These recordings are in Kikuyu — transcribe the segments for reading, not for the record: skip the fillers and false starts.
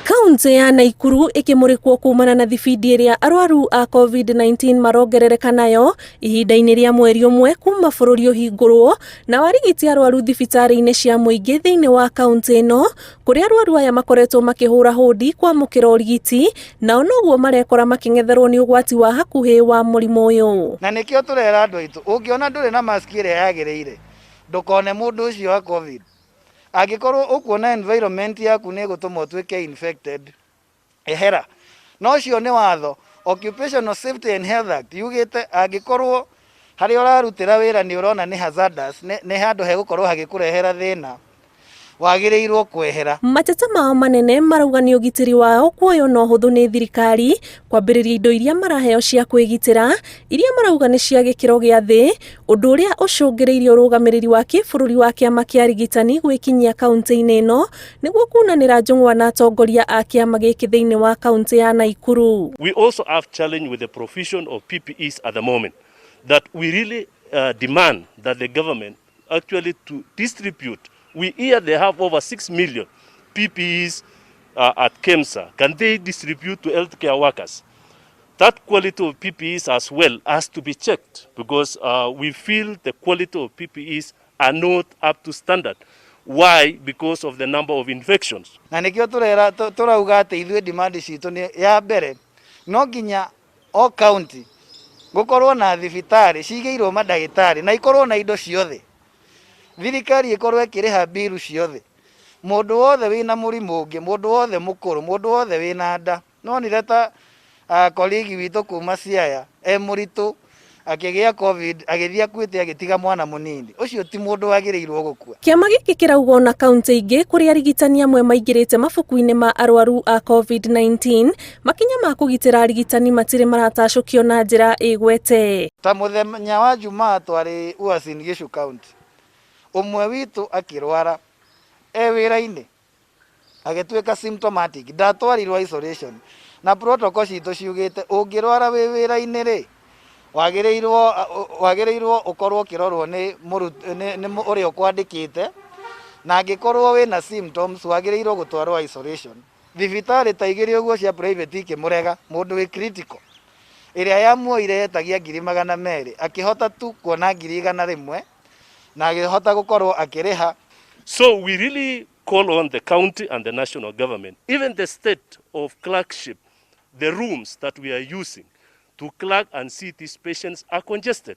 Kaunti ya Naikuru ĩkĩmũrĩkwo kumana na thibindi ĩrĩa arwaru a COVID-19 marongerereka nayo ihinda-inĩ rĩa mweri ũmwe kuma bũrũri ũhingũrwo na warigiti arwaru thibitarĩ-inĩ cia mũingĩ thĩinĩ wa kaunti ĩno, kũrĩa arwaru aya makoretwo makĩhũra hũndi kwamũkĩra ũrigiti, nao noguo marekora makĩng'etherwo nĩ ũgwati wa hakuhĩ wa mũrimũ ũyũ. Na nĩkĩo tũrera andũ aitũ, ũngĩona ndũrĩ na mask ĩrĩa yagĩrĩire, ndũkone mũndũ ũcio wa COVID. Angĩkorwo ũkuona environment yaku nĩ ĩgũtũma ũtuĩke infected, ehera. Na ũcio nĩ watho. Occupational Safety and Health Act yugĩte angĩkorwo harĩa ũrarutĩra wĩra nĩ ũrona nĩ hazardous, nĩ handũ hegũkorwo hagĩkũrehera thĩna, wagĩrĩirwo kwehera. Mateta mao manene marauga nĩ ũgitĩri wao kuoywo na ũhũthũ nĩ thirikari kwambĩrĩria indo iria maraheo cia kwĩgitĩra iria marauga nĩ cia gĩkĩro gĩa thĩ, ũndũ ũrĩa ũcũngĩrĩirie ũrũgamĩrĩri wa kĩbũrũri wa kĩama kĩa arigitani gwĩkinyia kaunti-inĩ ĩno nĩguo kunanĩra njũng'wa na atongoria a kĩama gĩkĩ thĩinĩ wa kaunti ya Naikuru. We also have challenge with the provision of PPEs at the moment, that we really demand that the government actually to distribute. We hear they have over 6 million PPEs at KEMSA. Can they distribute to healthcare workers? That quality of PPEs as well has to be checked, because we feel the quality of PPEs are not up to standard. Why? Because of the number of infections. Na nĩkĩo tũrera tũrauga atĩ ithuĩ demand citũ nĩ ya mbere, no nginya o county gũkorwo na thibitarĩ cigĩirwo mandagĩtarĩ na ikorwo na indo ciothe, thirikari ĩkorwo ĩkĩrĩha mbiru ciothe, mũndũ wothe wĩna mũrimũ ũngĩ, mũndũ wothe mũkũrũ, mũndũ wothe wĩna nda. Nonire ta colleague witũ kuma Siaya e mũritũ akĩgĩa COVID, agĩthiĩ akuĩte, agĩtiga mwana mũnini. Ũcio ti mũndũ wagĩrĩirwo gũkua. Kĩama gĩkĩ kĩrauga ona kaunti ingĩ kũrĩa arigitani amwe maingĩrĩte mabuku-inĩ ma arwaru a COVID-19, makinya ma kũgitĩra arigitani matirĩ maratacũkio na njĩra ĩgwete. Ta mũthenya wa Jumaa twarĩ Uasin Gishu County, ũmwe witũ akĩrwara e wĩra-inĩ, agĩtuĩka symptomatic, ndatwarirwo isolation, na protocol citũ ciugĩte ũngĩrwara wĩ wĩra-inĩ rĩ, wagĩrĩirwo ũkorwo ũkĩrorwo nĩ nĩ ũrĩa ũkwandĩkĩte, na angĩkorwo wĩna symptoms wagĩrĩirwo gũtwarwo isolation. Thibitarĩ ta igĩrĩ ũguo cia private ikĩmũrega, mũndũ wĩ critical. Ĩrĩa yamuoire yetagia 200,000, akĩhota tu kuona 100,000 na agĩhota gũkorwo akĩrĩha. So we really call on the county and the national government, even the state of clerkship, the rooms that we are using to clerk and see these patients are congested.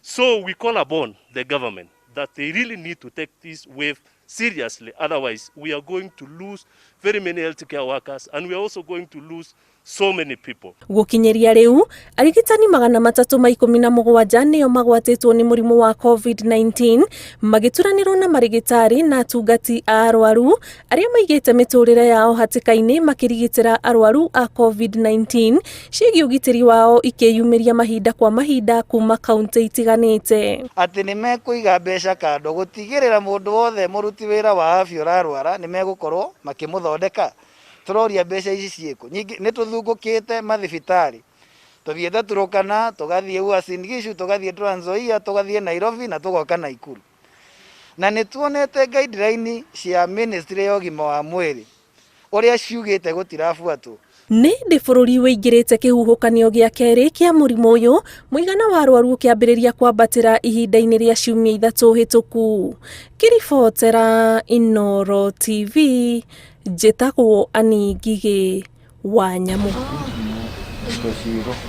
So we call upon the government that they really need to take this wave seriously. Otherwise, we are going to lose very many healthcare workers, and we are also going to lose so many people. Gũkinyĩria rĩu, arigitani 317 nĩo magwatĩtwo nĩ mũrimũ wa COVID-19, magĩturanĩrwo na marĩgĩtarĩ na atungati a arwaru arĩa maigĩte mĩtũrĩre yao hatĩka-inĩ makĩrigitĩra arwaru a COVID-19, ciĩgiĩ ũgitĩri wao ikĩyumĩria mahinda kwa mahinda kuma kaunti itiganĩte. Atĩ nĩ mekũiga mbeca kando gũtigĩrĩra mũndũ wothe mũruti wĩra wa afya ũrarwara nĩ megũkorwo makĩmũthondeka. Tũroria mbeca ici ciĩkũ? Ningĩ nĩ tũthungũkĩte mathibitarĩ, tũthiĩte Turkana, tũgathiĩ Uasin Gishu, tũgathiĩ Trans Nzoia, tũgathiĩ Nairobi na tũgoka Naikuru, na nĩ tuonete guideline cia ministry ya ũgima wa mwĩrĩ ũrĩa ciugĩte gũtirabuatwo. Nĩ hĩndĩ bũrũri wĩingĩrĩte kĩhuhũkanio gĩa kerĩ kĩa mũrimũ ũyũ, mũigana wa arwaru ũkĩambĩrĩria kwambatĩra ihinda-inĩ rĩa ciumia 3 hĩtũku. Ngĩribotera Inooro TV, njĩtagwo Annie Ngigĩ wa Nyamũ.